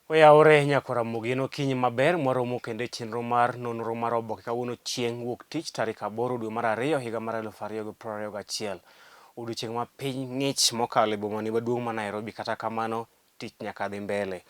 Oyawore nyakwar Ramogi en okinyi maber mwaromo kendo e chenro mar nonro mar oboke kawuono chieng' wuok tich tarik aboro dwe mar ariyo higa mar 2021. Odiochieng' ma piny ng'ich mokalo e bomani maduong' ma Nairobi kata kamano tich nyaka dhi mbele.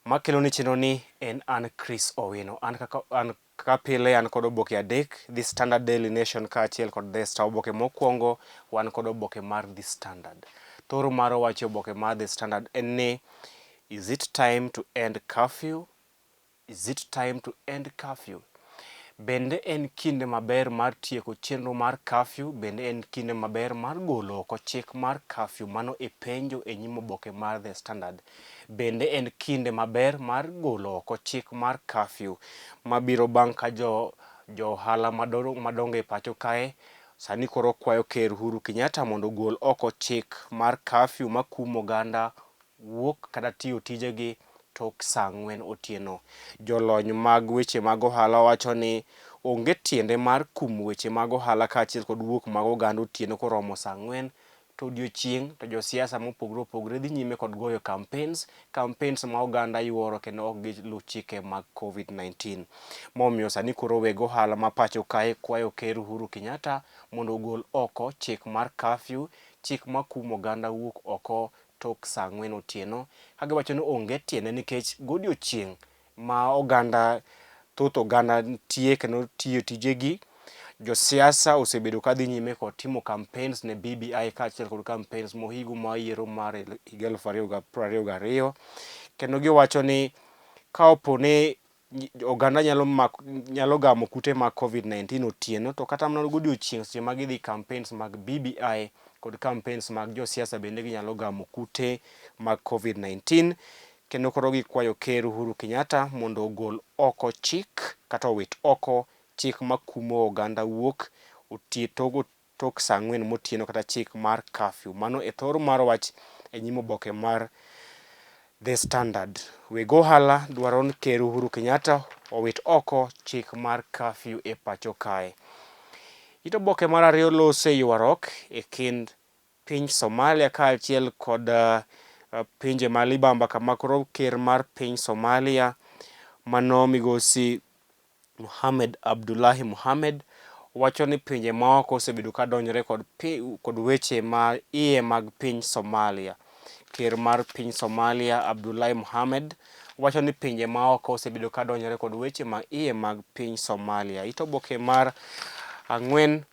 Makelo ni chenro ni en an Chris Owino. An kaka an Kaka pile an kod oboke adek, The Standard Daily Nation kaachiel kod The Star. Oboke mokwongo wan kod oboke mar The Standard. Thoro mar wacho oboke mar The Standard en ni is it time to end curfew? Is it time to end curfew? Bende en kinde maber mar tieko chenro mar curfew? Bende en kinde maber mar golo oko chik mar curfew? Mano e penjo e nyim oboke mar The Standard. Bende en kinde maber mar golo oko chik mar curfew mabiro bang' ka jo jo ohala madongo e pacho kae sani koro kwayo Ker Uhuru Kenyatta mondo ogol oko chik mar curfew makumo oganda wuok kata tiyo tijegi tok saa ang'wen otieno. Jolony mag weche mag ohala wacho ni onge tiende mar kumo weche mag ohala kaachiel kod wuok mag oganda otieno koromo saa ang'wen to odiochieng' to josiasa mopogore opogore dhi nyime kod goyo campaigns, campaigns ma oganda yuoro kendo ok gilu chike mag Covid-19. Momiyo sani koro weg ohala ma pacho kae kwayo Ker Uhuru Kenyatta mondo ogol oko chik mar curfew, chik makumo oganda wuok oko tok saa ang'wen otieno, ka giwacho ni onge tiende nikech godiochieng' ma oganda thoth oganda nitie kendo tiyo tijegi. Josiasa osebedo ka dhi nyime kod timo campaigns ne BBI kaachiel kod campaigns mohigu mar yiero mar higa 2022 kendo giwacho ni ka opo ni oganda nyalo mako nyalo gamo kute mag Covid-19 otieno to kata mana godiochieng' seche ma gidhi campaigns mag BBI kod campaigns mag josiasa bende ginyalo gamo kute mag Covid-19 kendo koro gikwayo Ker Uhuru Kenyatta mondo ogol oko chik kata owit oko chik makumo oganda wuok otie tok saa ang'wen motieno kata chik mar curfew. Mano e thor mar wach e nyim oboke mar The Standard. Weg ohala dwaro ni Ker Uhuru Kenyatta owit oko chik mar curfew e pacho kae. It oboke mar ariyo lose ywaruok e kind piny Somalia kaachiel kod pinje ma libamba kama koro ker mar piny Somalia mano migosi Mohamed Abdullahi Mohamed wacho ni pinje maoko osebedo ka donjore kod, kod weche ma iye mag piny Somalia. Ker mar piny Somalia Abdullahi Mohamed wacho ni pinje maoko osebedo ka donjore kod weche ma iye mag piny Somalia. It oboke mar ang'wen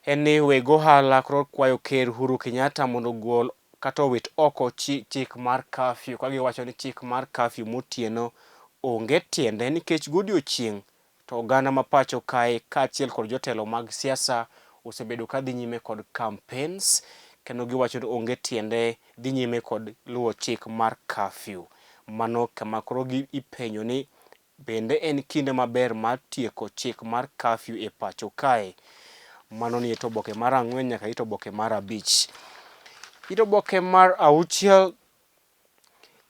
en ni weg ohala koro kwayo Ker Uhuru Kenyatta mondo ogol kata owit oko chik mar curfew ka giwacho ni chik mar curfew motieno onge tiende nikech godiochieng' to oganda ma pacho kae kaachiel kod jotelo mag siasa osebedo ka dhi nyime kod campaigns kendo giwacho ni onge tiende dhi nyime kod luwo chik mar curfew. Mano kama koro ipenjo ni Bende en kinde maber mar tieko chik mar curfew e pacho kae? Mano ni it oboke mar ang'wen nyaka it oboke mar abich. It oboke mar auchiel,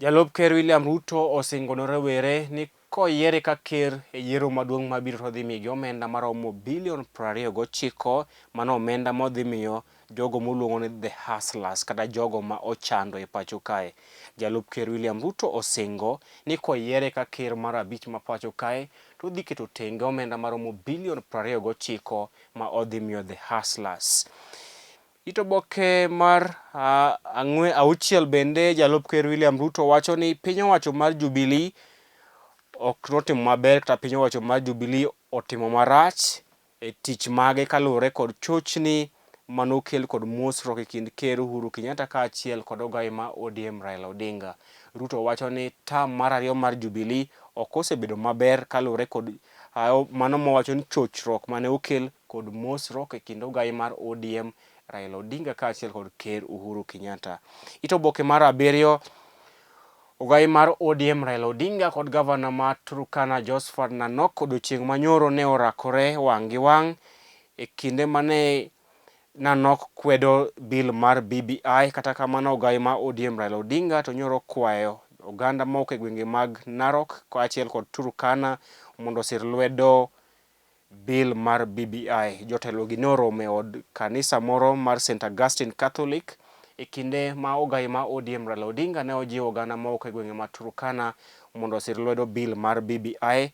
Jalup Ker William Ruto osingo ne rowere ni koyiere ka ker e yiero maduong' mabiro to odhi miyogi omenda maromo bilion 29, mano omenda modhi miyo jogo moluongo ni the hustlers kata jogo ma ochando e pacho kae. Jalup Ker William Ruto osingo ni koyiere ka ker mar abich ma pacho kae to odhi keto tenge omenda maromo bilion 29 ma odhi miyo the hustlers. It oboke mar ang'we auchiel bende jalup ker William Ruto wacho ni piny owacho mar Jubilee ok notimo maber kata piny owacho mar Jubilee otimo marach e tich mage kaluwore kod chochni manokel kod mosruok e kind Ker Uhuru Kenyatta kaachiel kod ogai ma ODM Raila Odinga. Ruto wacho ni term mar ariyo mar Jubilee ok osebedo maber kaluwore kod mano mowacho ni chochruok mane okel kod mosruok e kind ogai mar ODM Raila Odinga kaachiel kod Ker Uhuru Kenyatta. It oboke mar abiriyo Ogai mar ODM Raila Odinga kod gavana ma Turkana Josphat Nanok odiochieng' manyoro ne orakore wang' gi wang' e kinde mane Nanok kwedo bill mar BBI. Kata kamano ogai mar ODM Raila Odinga to nyoro okwayo oganda mawuok e gwenge mag Narok kaachiel kod Turkana mondo osir lwedo Bill mar BBI. Jotelogi ne oromo e od kanisa moro mar St Augustine Catholic e kinde ma ogai ma ODM Raila Odinga ne ojiwo oganda mawuok e gwenge ma Turkana mondo osir lwedo bill mar BBI.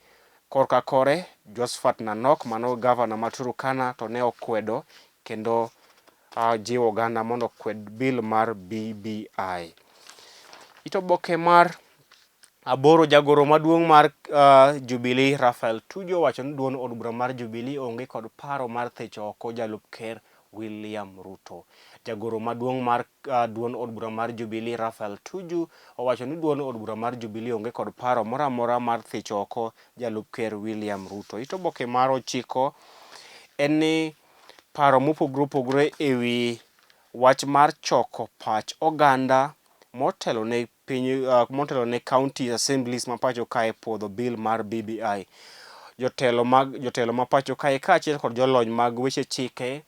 Korka kore, Josphat Nanok mano gavana ma Turkana to ne okwedo kendo jiwo oganda mondo okwed bill mar BBI. It oboke mar aboro jagoro maduong' mar Jubilee Raphael Tuju owacho ni duond od bura mar Jubilee onge kod paro mar thicho oko jalup ker William Ruto. Jagoro maduong' mar duond od bura mar Jubilee Raphael Tuju owacho ni duond od bura mar Jubilee onge kod paro moro amora mar thicho oko jalup ker William Ruto. It oboke mar ochiko en ni paro mopogore opogore ewi wach mar choko pach oganda motelo ne piny motelo ne county assemblies ma pacho kae puodho bill mar BBI. Jotelo mag jotelo ma pacho kae kaachiel kod jolony mag weche chike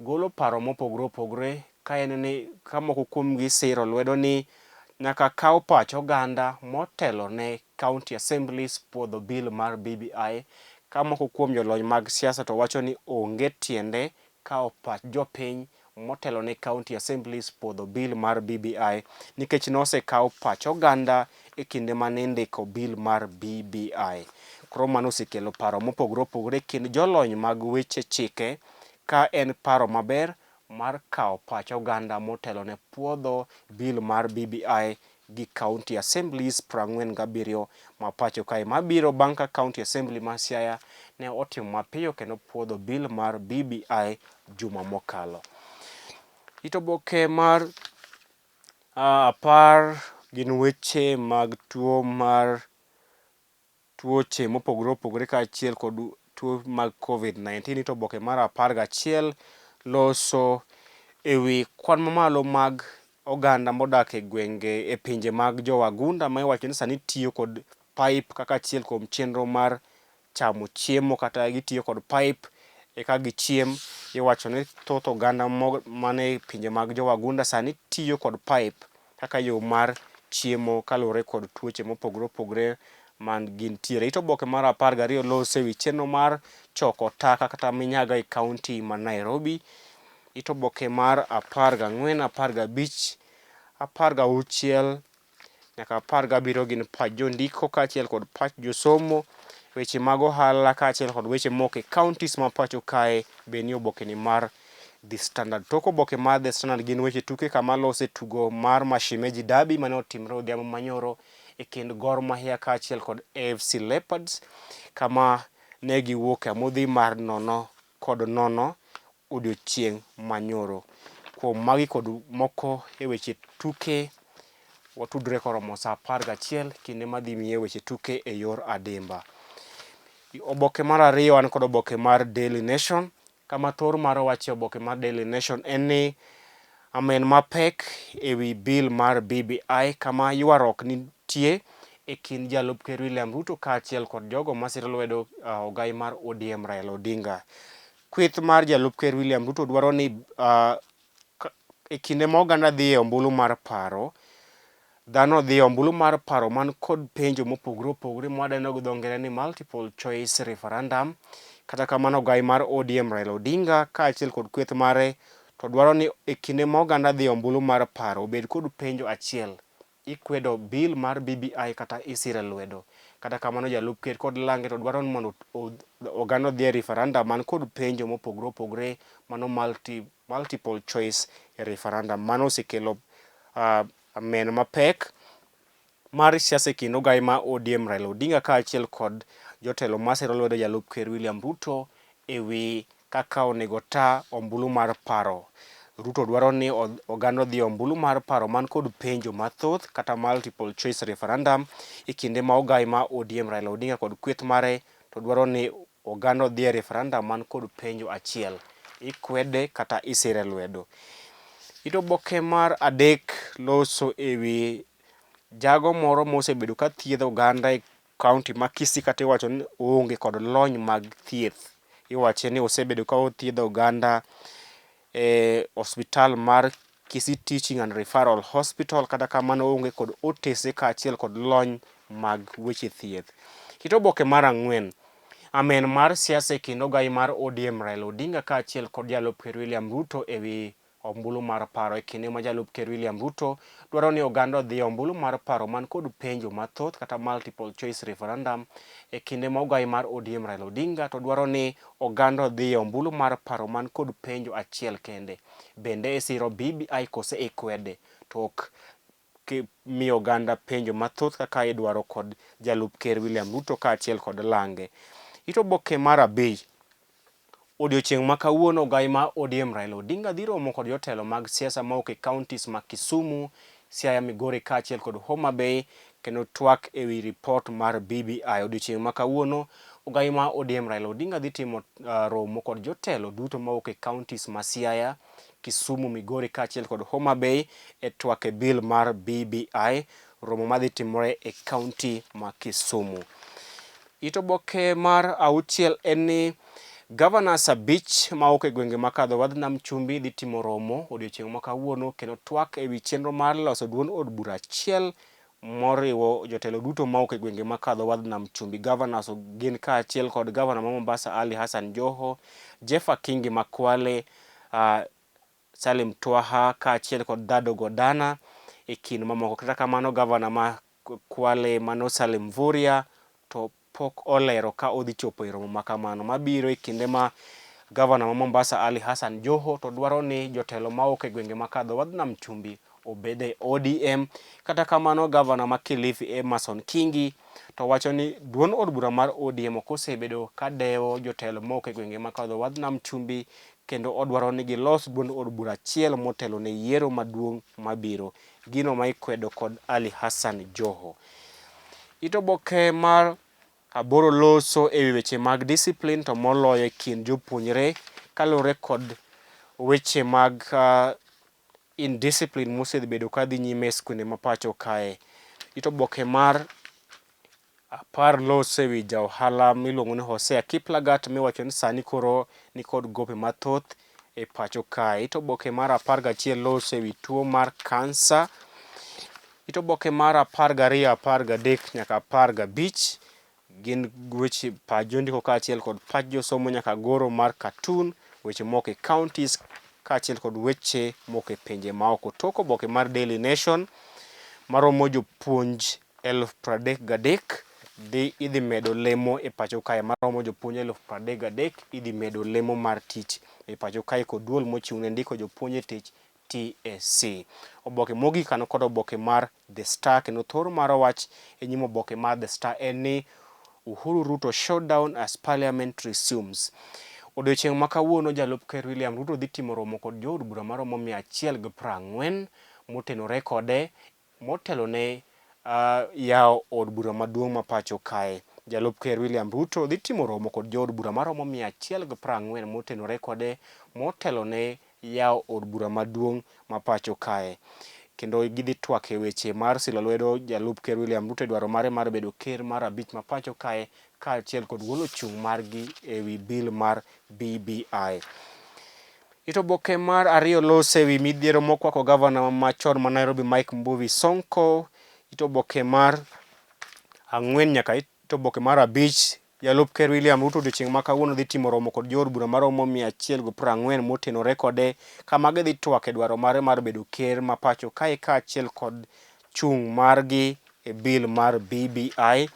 golo paro mopogore opogore ka en ni ka moko kuomgi siro lwedo ni nyaka kaw pach oganda motelo ne county assemblies puodho bill mar BBI ka moko kuom jolony mag siasa to wacho ni onge tiende kawo pach jopiny motelo ne county assemblies puodho bill mar BBI nikech nosekaw pach oganda e kinde mane indiko bill mar BBI. Koro mano osekelo paro mopogore opogore e kind jolony mag weche chike ka en paro maber mar kawo pach oganda motelo ne puodho bill mar BBI gi county assemblies 47 ma pacho kae mabiro bang' ka county assembly ma Siaya ne otimo mapiyo kendo puodho bill mar BBI juma mokalo. It oboke mar apar gin weche mag tuo mar tuoche mopogore opogore kaachiel kod tuo mag Covid-19. To oboke mar 11 loso e wi kwan mamalo mag oganda modak e gwenge e pinje mag jowagunda ma iwacho ni sani tiyo kod pipe kaka achiel kuom chenro mar chamo chiemo kata gitiyo kod pipe eka gichiem. Iwacho ni thoth oganda mane pinje mag jowagunda sani tiyo kod pipe kaka yo mar chiemo kaluwore kod tuoche mopogore opogore man gintiere. It oboke mar 12 loso e wi chenro mar choko taka kata minyaga e kaunti ma Nairobi. It oboke mar 14, 15, 16 nyaka 17 gin pach jondiko kaachiel kod pach josomo, weche mag ohala kaachiel kod weche moko e counties ma pacho kae be nie oboke ni mar The Standard. Tok oboke mar The Standard gin weche tuke kama lose tugo mar Mashemeji Derby mane otimre odhiambo manyoro e kind Gor Mahia kaachiel kod AFC Leopards kama ne giwuok e amodhi mar 0-0 odiochieng' manyoro. Kuom magi kod moko e weche tuke watudre koromo saa 11 kinde madhi miye weche tuke e yor adimba. Oboke mar ariyo an kod oboke mar Daily Nation kama thor mar wach e oboke mar Daily Nation en ni amen mapek ewi bill mar BBI kama ywaruok nitie e kind jalup ker William Ruto kaachiel kod jogo masiro lwedo ogai mar ODM Raila Odinga. Kweth mar jalup ker William Ruto dwaro ni e kinde ma oganda dhi e ombulu mar paro, dhano dhi e ombulu mar paro man kod penjo mopogore opogore mwadendo gi dho ngere ni multiple choice referendum. Kata kamano ogai mar ODM Raila Odinga kaachiel kod kweth mare to dwaro ni e kinde ma oganda dhi e ombulu mar paro obed kod penjo achiel ikwedo bill mar BBI kata isire lwedo. Kata kamano jalup ker kod lange to dwaro ni mondo oganda odhi e referendum man kod penjo mopogore opogore mano multiple choice referendum. Mano osekelo amen mapek mar siasa e kind ogai ma ODM Raila Odinga kaachiel kod jotelo masiro lwedo jalup ker William Ruto e wi kaka onego ta ombulu mar paro. Ruto dwaro ni oganda odhi e ombulu mar paro man kod penjo mathoth kata multiple choice referendum e kinde ma ogai ma ODM Raila Odinga kod kweth mare to dwaro ni oganda odhi e referendum man kod penjo achiel, ikwede kata isire lwedo. It oboke mar adek loso e wi jago moro mosebedo ka thiedho oganda e kaunti ma Kisii kata iwacho ni oonge kod lony mag thieth. Iwache ni osebedo ka othiedho oganda e osiptal mar Kisii Teaching and Referral Hospital kata kamano oonge kod otese kaachiel kod lony mag weche thieth. Kit oboke mar ang'wen, amen mar siasa e kind ogai mar ODM Raila Odinga kaachiel kod jalup ker William Ruto ewi ombulu mar paro e kinde ma jalup ker William Ruto dwaro ni oganda odhi e ombulu mar paro man kod penjo mathoth kata multiple choice referendum e kinde ma ogai mar ODM Raila Odinga to dwaro ni oganda odhi e ombulu mar paro man kod penjo achiel kende bende isiro BBI kose ikwede to ok miyo oganda penjo mathoth kaka idwaro kod jalup ker William Ruto kaachiel kod lange. It oboke mar abich Odiochieng' ma kawuono ogai ma ODM Raila Odinga dhi romo kod jotelo mag siasa mawuok e counties ma Kisumu, Siaya, Migori kaachiel kod Homa Bay kendo twak ewi ripot mar BBI. Odiochieng' ma kawuono ogai ma ODM Raila Odinga dhi timo romo kod jotelo duto mawuok e counties ma Siaya, Kisumu, Migori kaachiel kod Homa Bay e twak e bill mar BBI, romo madhi timore e county ma Kisumu. It oboke mar auchiel en ni governors abich mawuok e gwenge makadho wadh nam chumbi dhi timo romo odiochieng' ma kawuono kendo twak e wi chenro mar loso duond od bura achiel moriwo jotelo duto mawuok e gwenge makadho wadh nam chumbi. Governors gin kaachiel kod gavana ma Mombasa Ali Hassan Joho, Jeffa Kingi ma Kwale, Salim Twaha kaachiel kod Dhado Godana e kind mamoko. Kata kamano gavana ma Kwale mano Salim Mvurya to pok olero ka odhi chopo e romo ma kamano mabiro e kinde ma gavana ma Mombasa Ali Hassan Joho to dwaro ni jotelo mawuok e gwenge makadho wadh nam chumbi obed e ODM. Kata kamano gavana ma Kilifi Emerson Kingi to wacho ni duond od bura mar ODM ok osebedo ka dewo jotelo mawuok e gwenge makadho wadh nam chumbi kendo odwaro ni gilos duond od bura achiel motelo ne yiero maduong' mabiro. Gino ma ikwedo kod Ali Hassan Joho. It oboke mar aboro loso e wi weche mag discipline to moloyo e kind jopuonjre kaluwore kod weche mag indiscipline mosebedo ka dhi nyime e skunde ma pacho kae. It oboke mar apar loso e wi ja ohala miluongo ni Hosea Kiplagat miwacho ni sani koro nikod gope mathoth e pacho kae. It oboke mar 11 loso e wi tuo mar kansa. It oboke mar 12, 13 nyaka 15 gin weche pach jondiko kaachiel kod pach josomo nyaka goro mar cartoon, weche moko e counties kaachiel kod weche moko e pinje maoko. Tok oboke mar Daily Nation maromo jopuonj 33,000 dhi idhi medo lemo e pacho kae maromo jopuonj 33,000 idhi medo lemo mar tich e pacho kae kod duol mochiw ne ndiko jopuonj e tich TSC. Oboke mogik kano kod oboke mar The Star kendo thor mar wach e nyim oboke mar The Star en ni Uhuru Ruto showdown as parliament resumes. Odiochieng' ma kawuono jalup ker William Ruto dhi timo romo kod jood bura maromo 140 motenore kode motelo ne yawo od bura maduong' ma pacho kae. Jalup ker William Ruto dhi timo romo kod jood bura maromo 140 motenore kode motelo ne yawo od bura maduong' ma pacho kae. Kendo gidhi twak e weche mar silo lwedo jalup ker William Ruto e dwaro mare mar bedo ker mar abich ma pacho kae kaachiel kod golo chung' margi e wi bill mar BBI. It oboke mar ariyo loso e wi midhiero mokwako gavana machon ma Nairobi Mike Mbuvi Sonko. It oboke mar ang'wen nyaka it oboke mar abich jalup ker William Ruto odiochieng' ma kawuono dhi timo romo kod jood bura maromo 140 motenore kode kama gidhi twak e dwaro mare mar bedo ker ma pacho kae kaachiel kod chung' margi e bill mar BBI.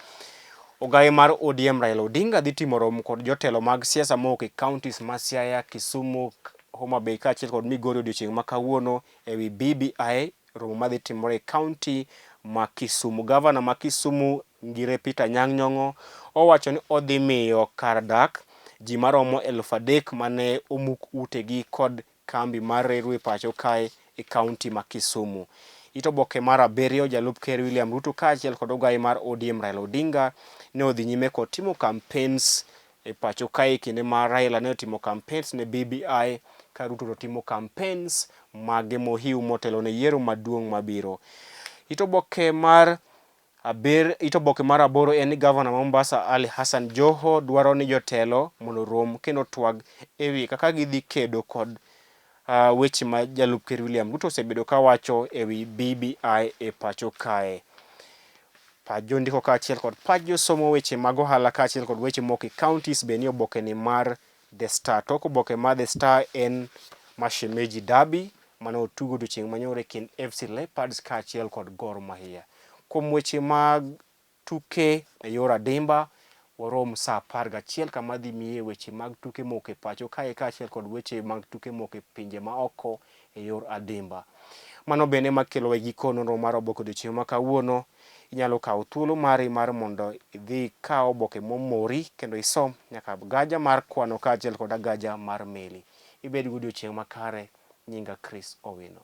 Ogaye mar ODM Raila Odinga dhi timo romo kod jotelo mag siasa mowuok e counties ma Siaya, Kisumu, Homa Bay kaachiel kod Migori odiochieng' ma kawuono e wi BBI, romo madhi timore e county ma Kisumu. Gavana ma Kisumu Ngire Peter Anyang' Nyong'o owacho ni odhi miyo kar dak ji maromo 3,000 mane omuk utegi kod kambi mar reru e pacho kae e kaunti ma Kisumu. It oboke mar abiriyo jalup ker William Ruto kaachiel kod ogayi mar ODM Raila Odinga ne odhi nyime kod timo campaigns e pacho kae e kinde ma Raila ne otimo campaigns ne BBI ka Ruto to timo campaigns mage mohiu motelo ne yiero maduong' mabiro. It oboke mar it oboke mar aboro en ni gavana ma Mombasa Ali Hassan Joho dwaro ni jotelo mondo orom kendo twag e wi kaka gidhi kedo kod weche ma jalup ker William Ruto osebedo kawacho e wi BBI e pacho kae. Pach jondiko kaachiel kod pach josomo weche mag ohala kaachiel kod weche moko e counties be ni oboke ni mar The Star. Tok oboke mar The Star en Mashemeji Derby. mane otugo odiochieng' manyoro e kind FC Leopards kaachiel kod Gor Mahia. Kuom weche mag tuke e yor adimba, warom saa 11 kama adhi miye weche mag tuke moko e pacho kae kaachiel kod weche mag tuke moko e pinje ma oko e yor adimba. Mano bende ema kelowa e giko nonro mar oboke odiochieng' ma kawuono. Inyalo kawo thuolo mari mar mondo idhi ikaw oboke momori kendo isom nyaka agaja mar kwano kaachiel kod agaja mar meli. Ibed gi odiochieng' makare. Nyinga Chris Owino.